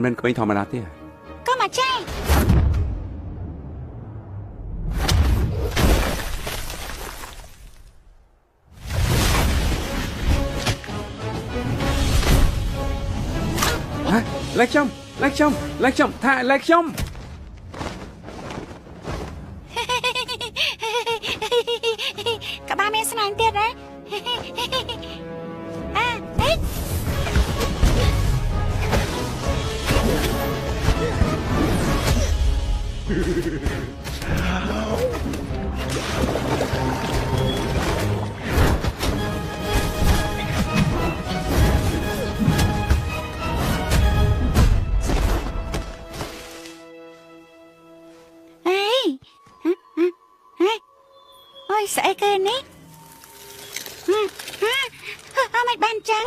មិនក្មេងធម្មតាទេ ក៏មកចេះ ហ៎លែកខ្ញុំលែកខ្ញុំលែកខ្ញុំថាលែកខ្ញុំ ក្បាលមានស្នាមទៀតហ៎អាហេ អេហ៎ហ៎អូយស្អីគេនេះហ៎ហ៎អត់មិនបានចឹង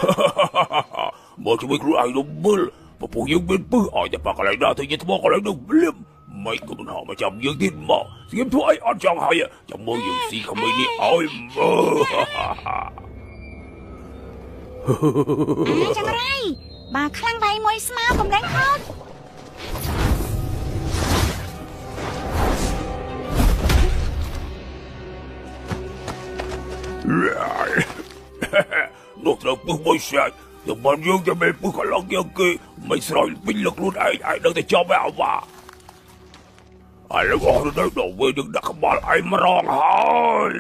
មកជួយខ្លួនឯងនោះមើលពពុះយើងមានពឹសឲ្យតែប៉ះកន្លែងណាទៅយើងថ្មកន្លែងនោះភ្លាមមិនក៏មិនហៅមកចាំយើងទៀតមកស្ងៀមធ្វើអីអត់ចង់ហើយចាំមើលយើងស៊ីក្មេងនេះឲ្យមើល អាចង្រៃបើខ្លាំងវាយមួយស្មៅកំលែងខោច នោះត្រូវពឹសមួយសាច់តែបានយើងจะមិនពឹសកន្លងយើងគេមិនស្រោចពេញលើខ្លួនឯងឯងដឹងតែចំឯអាវ៉ាឥឡូវអស់ទៅដល់វិញនឹងដាក់ក្បាលឯងមករងហើយ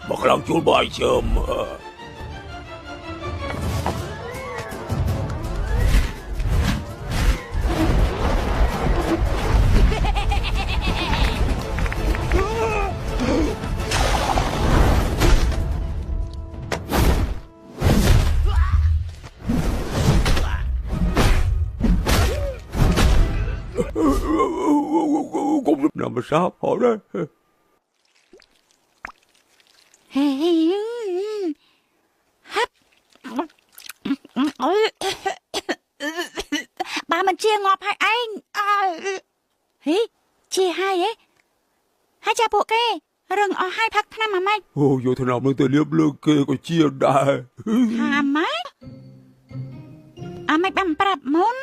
មកខ្លាំងជួលបាយជើមកុំណាំសាបហ៎ ហេហាប់អូយបើមិនជាងាប់ហើយឯងអើហេជាហើយហេហើយចាពួកគេរឹងអស់ហើយផឹកថ្នាំអាម៉េច អូយកថ្នាំនឹងទៅលាបលើគេក៏ជាដែរ ថាម៉េចអាម៉េចបានប្រាប់មុន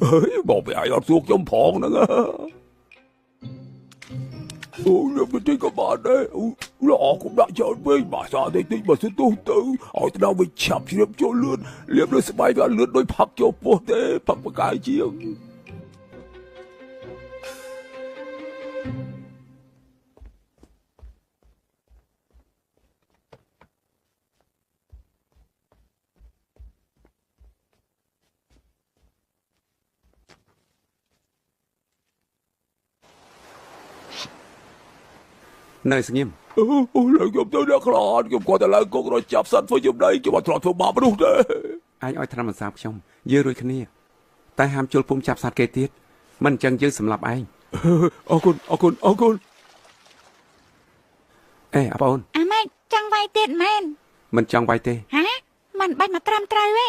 អើយបងពីឯងអត់សួរខ្ញុំផងហ្នឹងអូលាបតិចក៏បានដែរល្អកុំដាក់ច្រើនពេកបើសាតិចតិចបើសិនទោះទៅឲ្យថ្នាំវាឆាប់ជ្រាបចូលលឿនលាបលើស្បែកវាលឿនដូចផឹកចូលពោះទេផឹកបកាយជាង នៅស្ងៀម អូឡើងខ្ញុំទៅអ្នកខ្លាចខ្ញុំគាត់តែឡើងគុករចាប់សត្វធ្វើចំណីខ្ញុំអត់ធ្លាប់ធ្វើបាបមនុស្សទេ ឯងឲ្យថ្នាំបន្សាបខ្ញុំយើងរួចគ្នាតែហាមជុលពុំចាប់សត្វគេទៀតមិនអញ្ចឹងយើងសម្លាប់ឯង អរគុណអរគុណអរគុណ អេអាបងអូន អាម៉េចចង់វាយទៀតមែន មិនចង់វាយទេ ហ៎មិនបាច់មកត្រឹមត្រូវទេ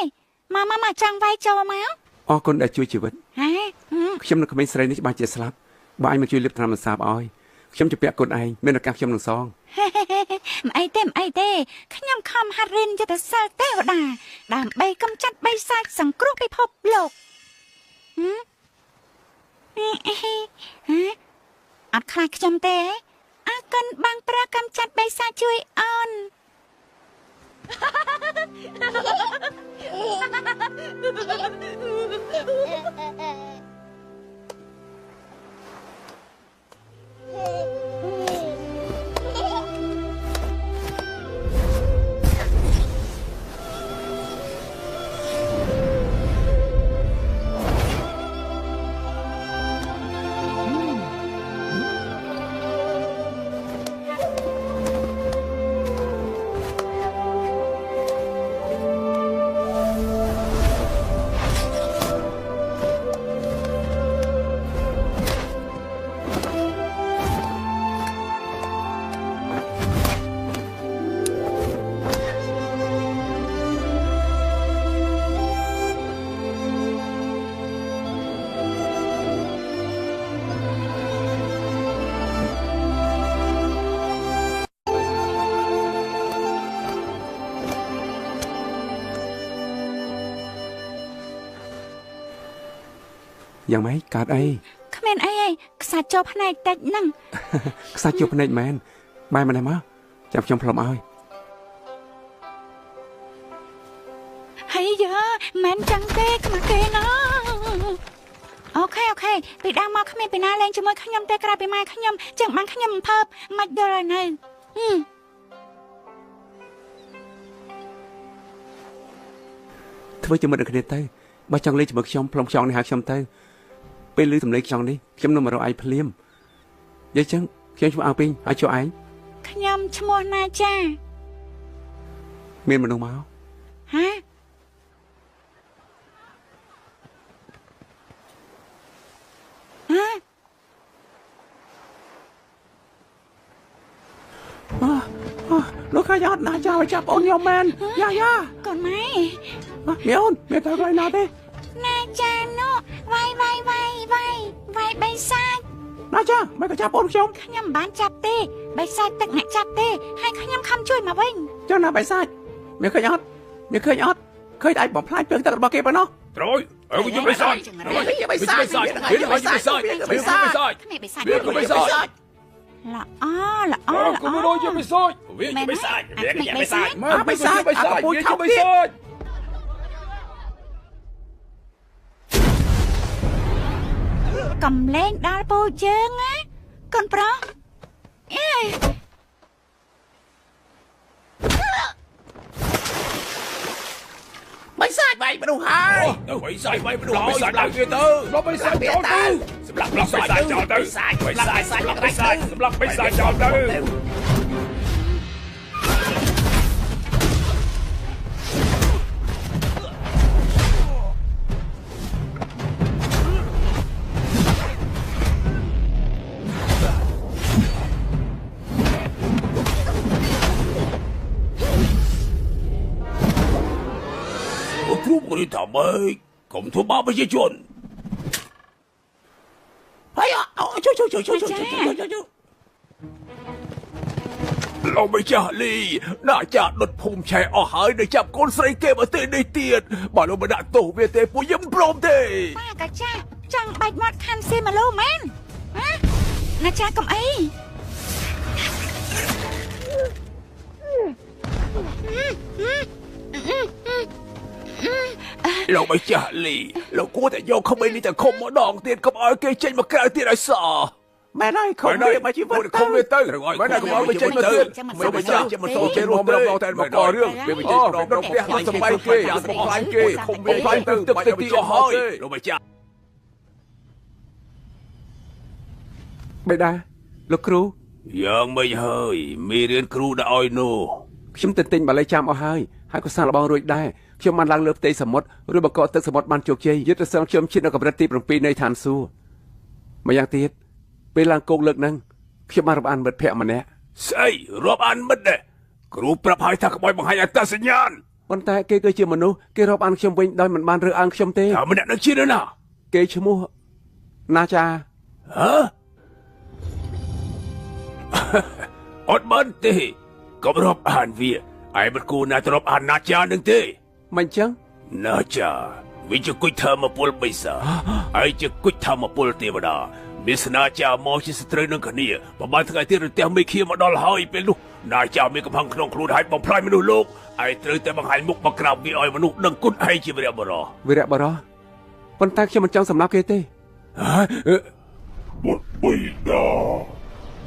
មកមកមកចង់វាយចូលមក អរគុណដែលជួយជីវិត ហ៎ ខ្ញុំនិងក្មេងស្រីនេះច្បាស់ជាស្លាប់បើឯងមកជួយលាបថ្នាំបន្សាបឲ្យខ្ញុំជពាក់គុណឯងមានឱកាសខ្ញុំនឹងសង មិនអីទេមិនអីទេខ្ញុំខំហាត់រៀនយុទ្ធសាស្ត្រទេវតាដើម្បីកម្ចាត់បិសាចសង្គ្រោះពិភពលោកហ៎អត់ខ្លាចខ្ញុំទេអើកិនបាំងប្រើកម្ចាត់បិសាចជួយអូន យ៉ាងម៉េចកើតអីគ្មានអីឯងខ្សាច់ចូលភ្នែកតិចហ្នឹងខ្សាច់ចូលភ្នែកមែនបែរមកនេះមកចាំខ្ញុំផ្លុំឲ្យហើយយ៉ាមិនចឹងទេខ្មាស់គេណាអូខេពីដើមមកគ្មានពីណាលេងជាមួយខ្ញុំទេក្រៅពីម៉ែខ្ញុំចឹងបានខ្ញុំភើបមិនដល់ហើយនៅធ្វើជាមួយនឹងគ្នាទៅបើចង់លេងជាមួយខ្ញុំផ្លុំខ្យងនេះហៅខ្ញុំទៅពេលឮសំឡេងខ្យងនេះខ្ញុំនឹងមករកឯងភ្លាមយាយចឹងខ្ញុំឈ្មោះអៅពីងហើយជួឯងខ្ញុំឈ្មោះណាចាមានមនុស្សមកហាលោកខាយ៉ាត់ណាចាចាប់អូនខ្ញុំមែនយ៉ាយ៉ាកូនម៉ែមីអូនមានទៅកន្លែងណាទេណាចានោះវាយវាយវាយវាយវាយបិសាចណាចាមិនក៏ចាប់អូនខ្ញុំខ្ញុំមិនបានចាប់ទេបិសាចទឹកអ្នកចាប់ទេហើយខ្ញុំខំជួយមកវិញចុះណាបិសាចមានឃើញអត់មានឃើញអត់ឃើញតែបំផ្លាញភ្លើងទឹករបស់គេប៉ុណ្ណោះត្រូវអើយបិសាចបិសាចបិសាចបិសាចបិសាចបិសាចបិសាចល្អល្អល្អកុំរយជាបិសាចវាជាបិសាចវាជាបិសាចបិសាចបិសាចវាជាបិសាចកំលែងដល់ពូយើងណាកូនប្រុសអេបិសាចវាយមនុស្សហើយបិសាចវាយមនុស្សបិសាចឡើងវាទៅបិសាចចោលទៅសម្រាប់បិសាចចោលទៅបិសាចបិសាចបិសាចសម្រាប់បិសាចចោលទៅគ្រូក៏ថាម៉េចកុំធ្វើបាបប្រជាជនហើយជួយជួយជួយជួយជួយជួយជួយលោកម្ចាស់លីណាចាដុតភូមិឆែអស់ហើយនៅចាប់កូនស្រីគេមកទេនេះទៀតបើលោកមិនដាក់ទោសវាទេពួកយើងមិនព្រមទេប៉ាកាចាចង់បាច់មាត់ខាន់ស៊ីម៉ាឡូមែនហ៎ណាចាកុំអីលោកម្ចាស់លីលោកគួរតែយកក្មេងនេះទៅឃុំម្ដងទៀតកុំឲ្យគេចេញមកក្រៅទៀតឲ្យសោះមែនហើយឃុំវាមកជីវិតឃុំវាទៅមែនហើយកុំឲ្យវាចេញមកទៀតមិនម្ចាស់មិនសូវចេះរស់រងតែមកករឿងវាមិនចេញរងផ្ទះសំបីគេបំផ្លាញគេឃុំវាបំផ្លាញទៅទឹកទីអស់ហើយលោកម្ចាស់បេដាលោកគ្រូយ៉ាងមិនហើយមេរៀនគ្រូដាក់ឲ្យនោះខ្ញុំទៅទិញបាឡេចាំអស់ហើយហើយក៏សាកល្បងរួចដែរខ្ញុំបានឡើងលើផ្ទៃសមុទ្ររួចបង្កក់ទឹកសមុទ្របានជោគជ័យយុទ្ធសាស្ត្រខ្ញុំឈានដល់កម្រិតទី7នៃឋានសួគ៌ម្យ៉ាងទៀតពេលឡើងគោកលើកហ្នឹងខ្ញុំបានរាប់អានមិត្តភក្តិម្នាក់ស្អីរាប់អានមិត្តដែរគ្រូប្រាប់ហើយថាកុំឲ្យបង្ហាញអត្តសញ្ញាណប៉ុន្តែគេគឺជាមនុស្សគេរាប់អានខ្ញុំវិញដោយមិនបានរើសអើងខ្ញុំទេតើម្នាក់នឹងជានរណាគេឈ្មោះណាចាហ៎អត់បានទេកុំរាប់អានវាឯមិនគួរណាទៅរាប់អានណាចានឹងទេមិនចឹងណាចាវាជាគុជធម្មពលបិសាហើយជាគុជធម្មពលទេវតាមានស្នាចាមកជាស្ត្រីនឹងគ្នាប្រហែលថ្ងៃទៀតរទះមេឃាមកដល់ហើយពេលនោះណាចាមានកំហឹងក្នុងខ្លួនហើយបំផ្លាញមនុស្សលោកឯត្រូវតែបង្ហាញមុខមកក្រាបវាឲ្យមនុស្សដឹងគុណឯងជាវីរៈបុរសវីរៈបុរសប៉ុន្តែខ្ញុំមិនចង់សម្លាប់គេទេបុត្របិតា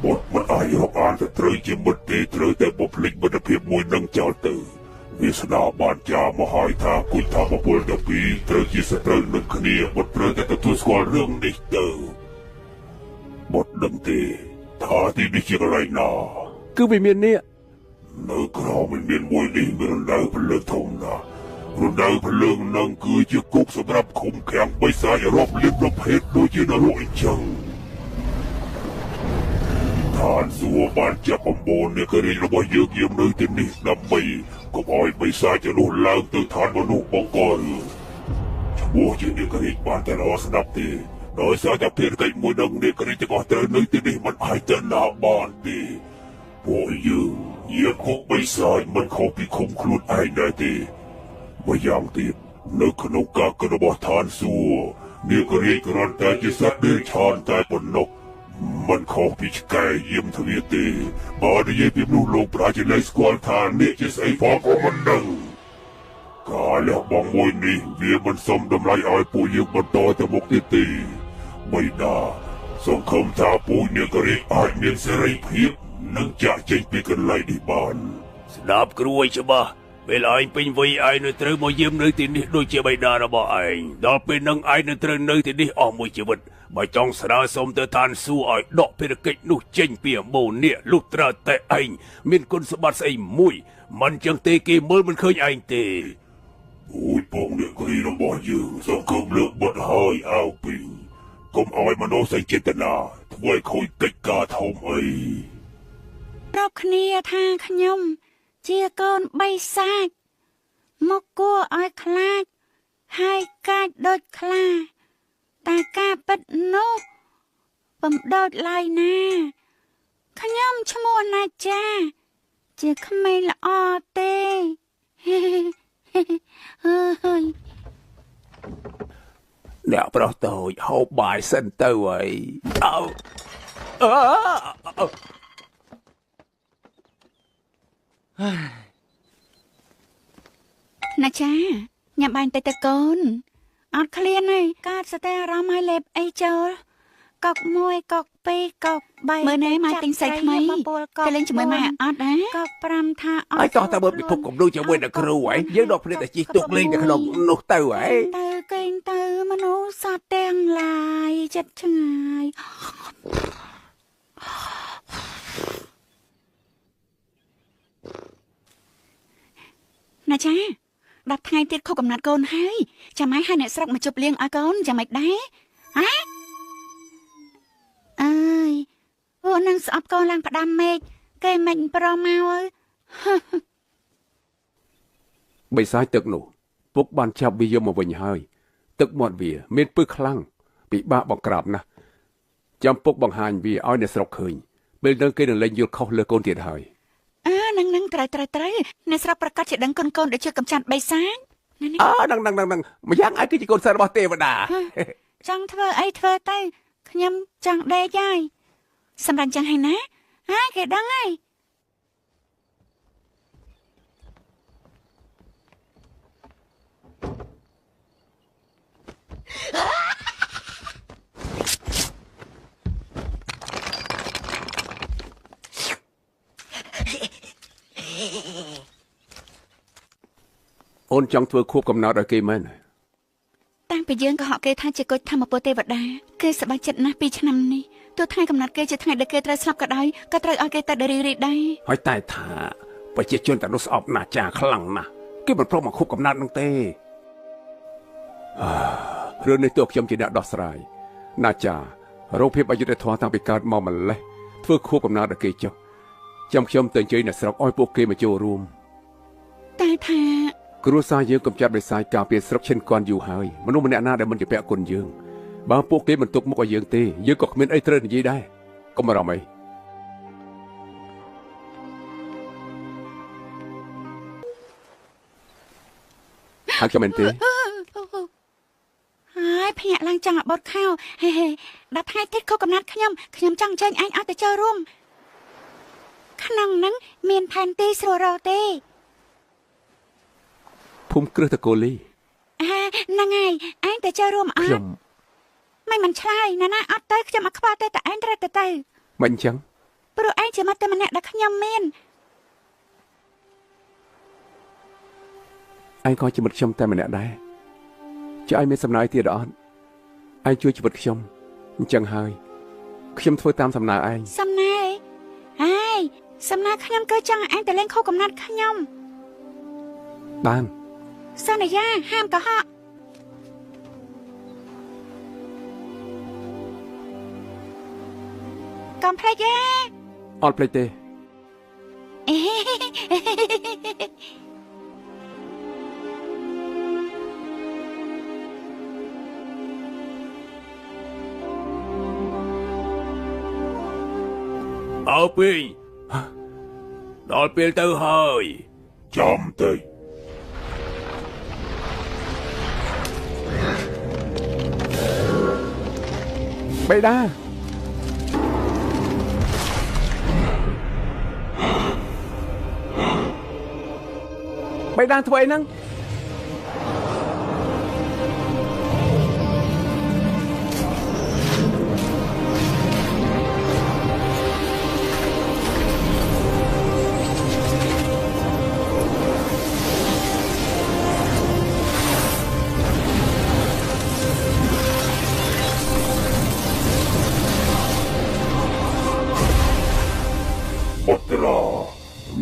បុត្រមិនអាចរាប់អានទៅត្រូវជាមិត្តទេត្រូវតែបំភ្លេចមិត្តភាពមួយនឹងចោលទៅវាសនាបានចាមកហើយថាគុជធម្មពលទាំងពីរត្រូវជាសត្រូវនឹងគ្នាបុត្រត្រូវតែទទួលស្គាល់រឿងនេះទៅបុត្រដឹងទេថាទីនេះជាកន្លែងណាគឺវិមាននេះនៅក្រោមវិមានមួយនេះមានរណ្ដៅភ្លើងធំណាស់រណ្ដៅភ្លើងនឹងគឺជាគុកសម្រាប់ឃុំឃាំងបិសាចរាប់លានប្រភេទដូចជានរកអញ្ចឹងឋានសួគ៌បានចាប់អំបូរនៃករិយារបស់យើងយាមនៅទីនេះដើម្បីកុំឲ្យបិសាចនោះឡើងទៅឋានមនុស្សបង្ករឿងឈ្មោះជាអ្នកករិយាបានតែល្អស្ដាប់ទេដោយសារតែភារកិច្ចមួយនឹងអ្នកករិយាទាំងអស់ត្រូវនៅទីនេះមិនអាចទៅណាបានទេពួកយើងយាមគុកបិសាចមិនខុសពីឃុំខ្លួនឯងដែរទេម្យ៉ាងទៀតនៅក្នុងការគិតរបស់ឋានសួគ៌ នាគរាជគ្រាន់តែជាសត្វដេរឆានតែប៉ុណ្ណោះមិនខុសពីឆ្កែយាមទ្វារទេបើនិយាយពីមនុស្សលោកប្រជាជាលែងស្គាល់ថានេះជាស្អីផងក៏មិនដឹងការលះបង់មួយនេះវាមិនសមតម្លៃឲ្យពួកយើងបន្តទៅមុខទៀតទេបិតាសង្ឃឹមថាពួកនាគរាជអាចមានសេរីភាពនិងចាកចេញពីកន្លែងនេះបានស្ដាប់គ្រូឲ្យច្បាស់ពេលឯងពេញវ័យឯងនៅត្រូវមកយាមនៅទីនេះដូចជាបិតារបស់ឯងដល់ពេលនឹងឯងនៅត្រូវនៅទីនេះអស់មួយជីវិតបើចង់ស្នើសុំទៅឋានសួគ៌ឲ្យដកភារកិច្ចនោះចេញពីអំបូរនេះលុះត្រាតែឯងមានគុណសម្បត្តិស្អីមួយមិនចឹងទេគេមើលមិនឃើញឯងទេអូយបងអ្នកគ្រីរបស់យើងសង្ឃឹមលើកបិទហើយអោពីងកុំឲ្យមនោសញ្ចេតនាធ្វើឲ្យខូចកិច្ចការធំអីប្រាប់គ្នាថាខ្ញុំជាកូនបិសាចមកគួរឲ្យខ្លាចហើយកាចដូចខ្លាតែការពិតនោះបំដូចឡើយណាខ្ញុំឈ្មោះណាចាជាក្មេងល្អទេហើយអ្នកប្រុសតូចហូបបាយសិនទៅហើយអោអឺណាចាញ៉ាំបាយតិចទៅកូនអត់ឃ្លានទេកើតសតែអារម្មណ៍ឲ្យលេបអីចូលកុក1កុក2កុក3មើលណែមកទិញសាច់ថ្មីទៅលេងជាមួយម៉ែអត់ណាកុក5ថាអត់ហើយកោះតែមើលពិភពគំនូជាមួយនឹងគ្រូហីយើងដល់ភ្លេចតែជិះទូកលេងនៅក្នុងនោះទៅហីទៅគេងទៅមនុស្សសត្វទាំងឡាយចិត្តឆ្ងាយណាចា10ថ្ងៃទៀតខុសកំណត់កូនហើយចាំឲ្យអ្នកស្រុកមកជប់លៀងឲ្យកូនចាំមិនដែរហ៎អើយពួកនឹងស្អប់កូនឡើងផ្ដាំមេឃគេមិនប្រមកបិសាចទឹកនោះពុកបានចាប់វាយកមកវិញហើយទឹកមាត់វាមានពឹសខ្លាំងពិបាកបង្ក្រាបណាស់ចាំពុកបង្ហាញវាឲ្យអ្នកស្រុកឃើញពេលនឹងគេនឹងលែងយល់ខុសលើកូនទៀតហើយអើនឹងនឹងត្រូវត្រូវត្រូវអ្នកស្រុកប្រកាសជាដឹងកូនកូនដែលជួយកំចាត់បិសាចអើនឹងនឹងនឹងម្យ៉ាងឯងគឺជាកូនសិស្សរបស់ទេវតាចង់ធ្វើអីធ្វើទៅខ្ញុំចង់ដេកហើយសម្រាប់ចឹងហើយណាហើយគេដឹងហើយអូនចង់ធ្វើខួបកំណត់ឲ្យគេមែនតាំងពីយើងក៏ហកគេថាជាគុជធម្មពលទេវតាគេសប្បាយចិត្តណាស់ពីឆ្នាំនេះទោះថ្ងៃកំណត់គេជាថ្ងៃដែលគេត្រូវស្លាប់ក៏ដោយក៏ត្រូវឲ្យគេទៅរីរីដែរហើយតែថាប្រជាជនតែនោះស្អប់ណាស់ចាខ្លាំងណាស់គេមិនព្រមមកខួបកំណត់នឹងទេរឿងនេះទោះខ្ញុំជាអ្នកដោះស្រាយណាចារោគភាពអយុត្តិធម៌តាំងពីកើតមកម្លេះធ្វើខួបកំណត់ឲ្យគេចុះចាំខ្ញុំទៅអញ្ជើញអ្នកស្រុកឲ្យពួកគេមកចូលរួមតែថាគ្រួសារយើងកំចាត់បិសាចការពារស្រុកឈិនគន់យូរហើយមនុស្សម្នាក់ណាដែលមិនជាពាក់គុណយើងបើពួកគេមិនទុកមុខឲ្យយើងទេយើងក៏គ្មានអីត្រូវនិយាយដែរកុំបារម្ភអីហើយខ្ញុំមែនទេហើយភ្ញាក់ឡើងចង់ឲ្យបត់ខោហេហេ10ថ្ងៃទៀតខុសកំណត់ខ្ញុំខ្ញុំចង់ចេញឯងឲ្យទៅចូលរួមក្នុងនឹងមានផែនទីស្រួលរកទេភូមិគ្រឹះតកូលីអាហ្នឹងហើយឯងទៅចូលរួមអត់ខ្ញុំមិនឆ្លើយណាណាអត់ទៅខ្ញុំអត់ខ្វល់ទេតែឯងត្រូវទៅមិនអញ្ចឹងព្រោះឯងជាមិត្តតែម្នាក់ដែលខ្ញុំមានឯងក៏ជាមិត្តខ្ញុំតែម្នាក់ដែរចុះឯងមានសំណើទៀតអត់ឯងជួយជីវិតខ្ញុំអញ្ចឹងហើយខ្ញុំធ្វើតាមសំណើឯងសំណើហើយសំណើខ្ញុំគឺចង់ឲ្យឯងទៅលេងខុសកំណត់ខ្ញុំបានសន្យាហាមកុហកកុំភ្លេចទេអត់ភ្លេចទេអើពីងដល់ពេលទៅហើយចាំតិច បេដាបេដាធ្វើអីហ្នឹង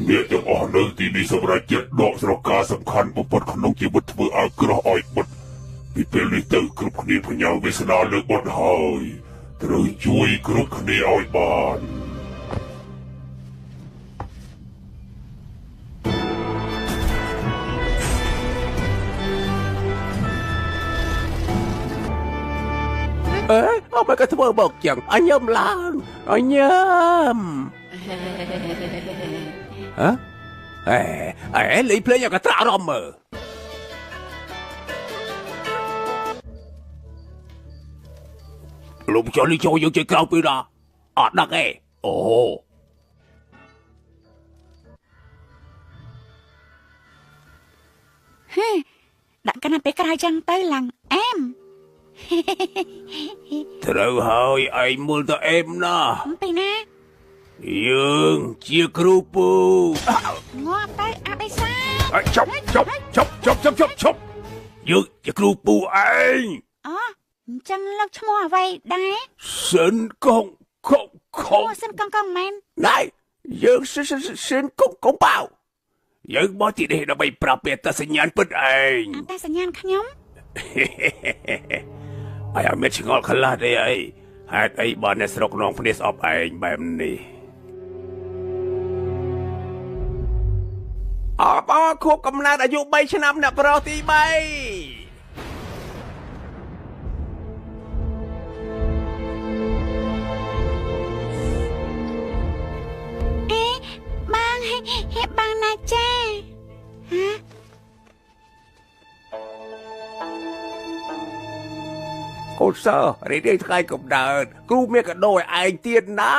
អ្នកទាំងអស់នៅទីនេះសម្រាប់ចិត្តដកស្រកាសំខាន់បំផុតក្នុងជីវិតធ្វើឲ្យក្រោះឲ្យបុតពីពេលនេះទៅគ្រប់គ្នាផ្ញើវាសនាលើបុតហើយត្រូវជួយគ្រប់គ្នាឲ្យបានអេអត់មកក៏ធ្វើមកចឹងអញញើមឡើងអញញើមហ៎អេលេងភ្លេងឲ្យកត្រាក់អារម្មណ៍មើលលោកចលីចូលយើងចេញក្រៅពីណាអត់ដឹងទេអូហេដាក់កណាត់ពេលក្រោយចឹងទៅឡើងអែមត្រូវហើយឯងមើលទៅអែមណាពីណាយើងជាគ្រូពូងាប់ទៅអបិសាឈប់ឈប់ឈប់ឈប់ឈប់ឈប់ឈប់យើងជាគ្រូពូឯងអូអញ្ចឹងលោកឈ្មោះអ្វីដែរសិនកងកងកងសិនកងកងមែនណៃយើងសិនកងកងប៉ៅយើងមកទីនេះដើម្បីប្រាប់ពីអត្តសញ្ញាណពិតឯងអត្តសញ្ញាណខ្ញុំអាយមានឆ្ងល់ខ្លះទេអីហេតុអីបានអ្នកស្រុកនងគ្នាស្អប់ឯងបែបនេះអបអខួបកំណើតអាយុ3ឆ្នាំអ្នកប្រុសទី3អេបងហេបងណាចាហ៎កូនសិស្សរីករាយថ្ងៃកំណើតគ្រូមានកាដូឲ្យឯងទៀតណា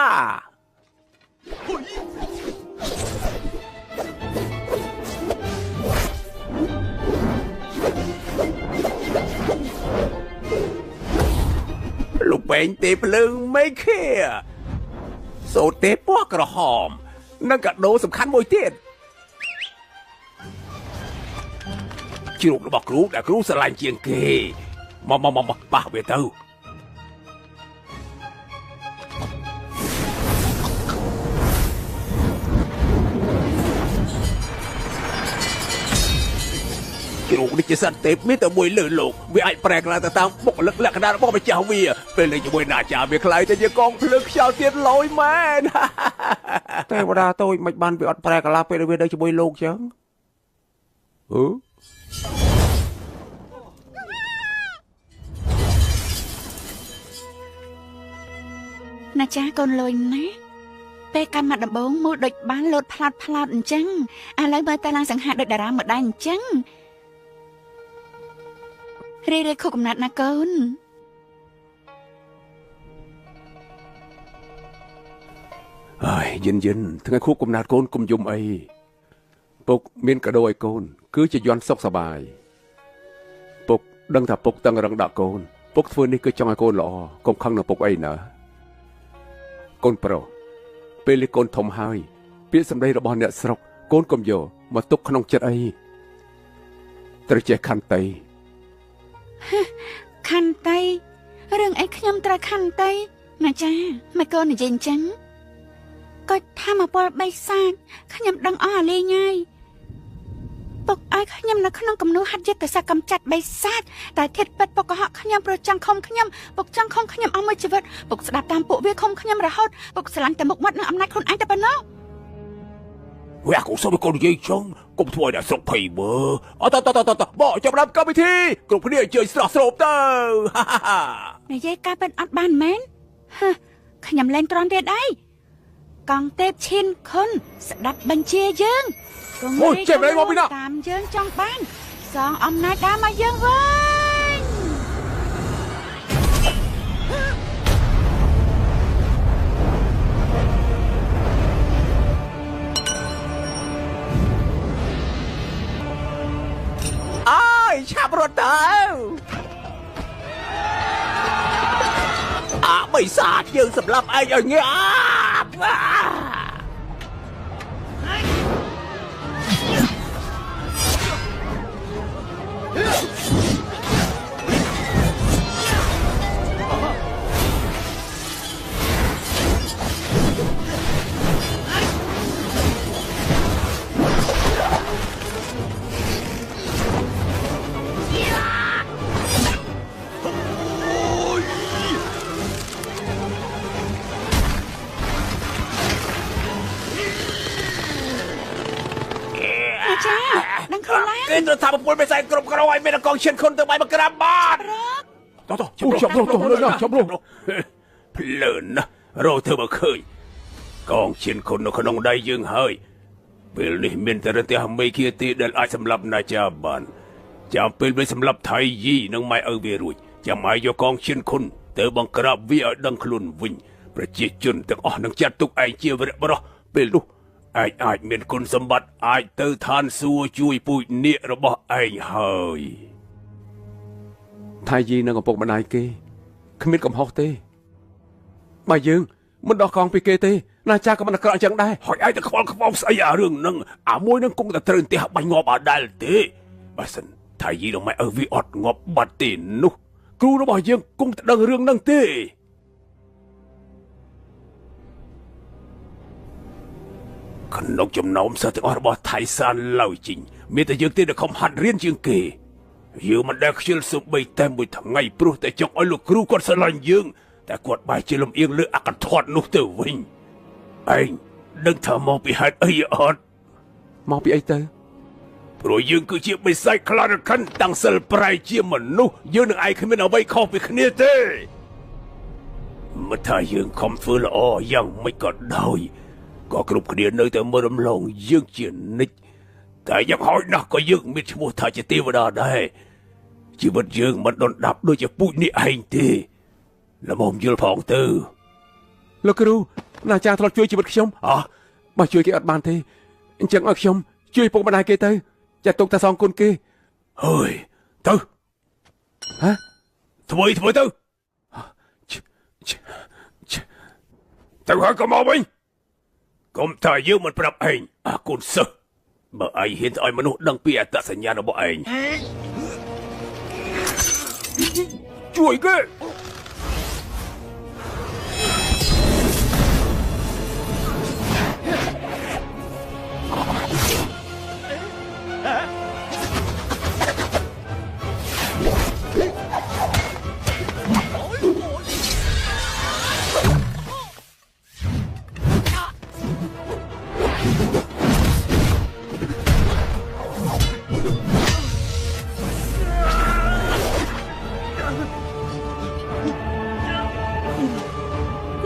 លោកបែងទេភ្លើងមេឃាសូត្រទេពណ៌ក្រហមនិងកាដូសំខាន់មួយទៀតជ្រូករបស់គ្រូដែលគ្រូស្រឡាញ់ជាងគេមកមកមកប៉ះវាទៅជ្រូកនេះជាសត្វទេពមានតែមួយលើលោកវាអាចប្រែក្លាយទៅតាមបុគ្គលិកលក្ខណៈរបស់ម្ចាស់វាពេលលេងជាមួយណាចាវាក្លាយទៅជាកងភ្លើងខ្យល់ទៀតលយមែនទេវតាតូចមិនបានវាអត់ប្រែក្លាយពេលវានៅជាមួយលោកចឹងអឺណាចាកូនលុយណាពេលកាន់មកដំបងមូលដូចបានលោតផ្លោតផ្លោតអញ្ចឹងឥឡូវមើលតែឡើងសង្ហាដូចតារាមួយដែរអញ្ចឹងរីរីខុសកំណត់ណាកូនអើយយិនយិនថ្ងៃខួបកំណត់កូនកុំយំអីពុកមានកាដូឲ្យកូនគឺជាយន្តសុខសប្បាយពុកដឹងថាពុកតឹងរឹងដាក់កូនពុកធ្វើនេះគឺចង់ឲ្យកូនល្អកុំខឹងនឹងពុកអីណាកូនប្រុសពេលនេះកូនធំហើយពាក្យសម្ដីរបស់អ្នកស្រុកកូនកុំយកមកទុកក្នុងចិត្តអីត្រូវចេះខន្តីខន្តីរឿងអីខ្ញុំត្រូវខន្តីណាចាម៉េចកូននិយាយអញ្ចឹងក៏ថាមកពលបិសាចខ្ញុំដឹងអស់អាលីងហើយពុកឲ្យខ្ញុំនៅក្នុងគំនូហាត់យុទ្ធសាស្ត្រកំចាត់បិសាចតែធាតពិតពុកកុហកខ្ញុំប្រចាំងខំខ្ញុំពុកចង់ខំខ្ញុំអស់មួយជីវិតពុកស្ដាប់តាមពួកវាខំខ្ញុំរហូតពុកស្រឡាញ់តែមុខមាត់និងអំណាចខ្លួនឯងតែប៉ុណ្ណោះវាកូនសុំកូននិយាយចឹងកុំធ្វើឲ្យអ្នកស្រុកភ័យមើលអត់តតតតបកចាប់ដើមកម្មវិធីគ្រប់គ្នាអញ្ជើញស្រស់ស្រូបទៅនិយាយការពិតអត់បានមែនខ្ញុំលែងទ្រាំទៀតអីកងទេពឈិនខុនស្ដាប់បញ្ជាយើងអូចេះមកពីណាតាមយើងចង់បានសងអំណាចដើមមកយើងវិញ ឆាប់រត់ទៅអាបិសាចយើងសម្លាប់ឯងឲ្យងាប់ គេត្រូវថាប្រពន្ធបិសាចគ្រប់ក្រឲ្យមានកងឈិនខុនទៅបាយមកក្រាបបាទតោះតោះជប់រស់តោះជប់រស់ភ្លឺណាស់រកធ្វើបើឃើញកងឈិនខុននៅក្នុងដៃយើងហើយពេលនេះមានតែរន្ទះមេឃាទីដែលអាចសម្លាប់ណាចាបានចាំពេលវាសម្លាប់ថៃយីនិងម៉ែឪវារួចចាំឲ្យយកកងឈិនខុនទៅបង្ក្រាបវាឲ្យដឹងខ្លួនវិញប្រជាជនទាំងអស់នឹងចាត់ទុកឯងជាវីរបុរសពេលនោះឯងអាចមានគុណសម្បត្តិអាចទៅឋានសួគ៌ជួយពូជនាគរបស់ឯងហើយថៃយីនឹងឪពុកម្ដាយគេគ្មានកំហុសទេបើយើងមិនដោះកងពីគេទេណាចាក៏មិនអាក្រក់អញ្ចឹងដែរហើយឯងទៅខ្វល់ខ្វល់ស្អីអារឿងហ្នឹងអាមួយនឹងគង់តែត្រូវផ្ទះបាញ់ងាប់អាដែលទេបើសិនថៃយីនឹងម៉ែឪវាអត់ងាប់បាត់ទេនោះគ្រូរបស់យើងគង់តែដឹងរឿងហ្នឹងទេក្នុងចំណោមសិស្សទាំងអស់របស់ថៃសានឡៅជីងមានតែយើងទេដែលខំហាត់រៀនជាងគេយើងមិនដែលខ្ជិលសូម្បីតែមួយថ្ងៃព្រោះតែចង់ឲ្យលោកគ្រូគាត់ស្រឡាញ់យើងតែគាត់បែរជាលំអៀងលើអកធត់នោះទៅវិញឯងដឹងថាមកពីហេតុអីអត់មកពីអីទៅព្រោះយើងគឺជាបិសាចខ្លារខិនតាំងសិលប្រៃជាមនុស្សយើងនឹងឯងគ្មានអ្វីខុសពីគ្នាទេមិនថាយើងខំធ្វើល្អយ៉ាងម៉េចក៏ដោយក៏គ្រប់គ្នានៅតែមើលរំលងយើងជានិច្ចតែយ៉ាងហោចណាស់ក៏យើងមានឈ្មោះថាជាទេវតាដែរជីវិតយើងមិនដុនដាបដូចជាពូជនេះឯងទេល្មមយល់ផងទៅលោកគ្រូណាចាធ្លាប់ជួយជីវិតខ្ញុំអោះបើជួយគេអត់បានទេអញ្ចឹងឲ្យខ្ញុំជួយពុកម្ដាយគេទៅចាត់ទុកថាសងគុណគេហើយទៅហ៎ធ្វើទៅទៅហើយក៏មកវិញកុំថាយើងមិនប្រាប់ឯងអាកូនសិស្សបើឯងហ៊ានទៅឲ្យមនុស្សដឹងពីអត្តសញ្ញាណរបស់ឯងជួយគេ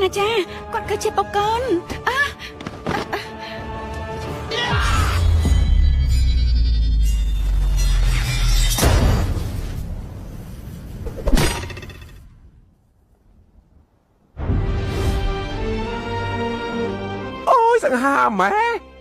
ណាចាគាត់គឺជាបកូនអើអូយសង្ហាម៉ែ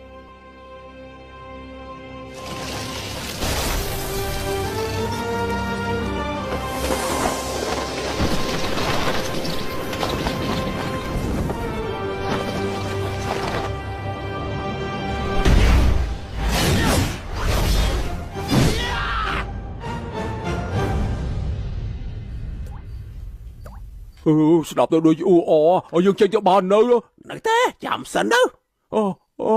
ស្ដាប់ទៅដូចអ៊ូអឲ្យយើងចេញទៅបាននៅនៅទេចាំសិនទៅអូអូ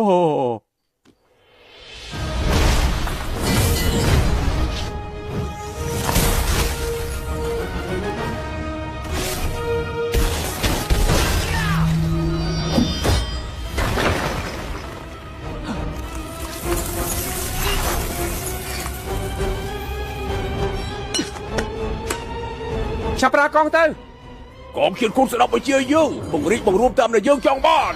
ឆាប់ប្រាកងទៅ កងឈានគុណស្ដាប់បញ្ជាយើងបង្រីកបង្រួមតាមដែលយើងចង់បាន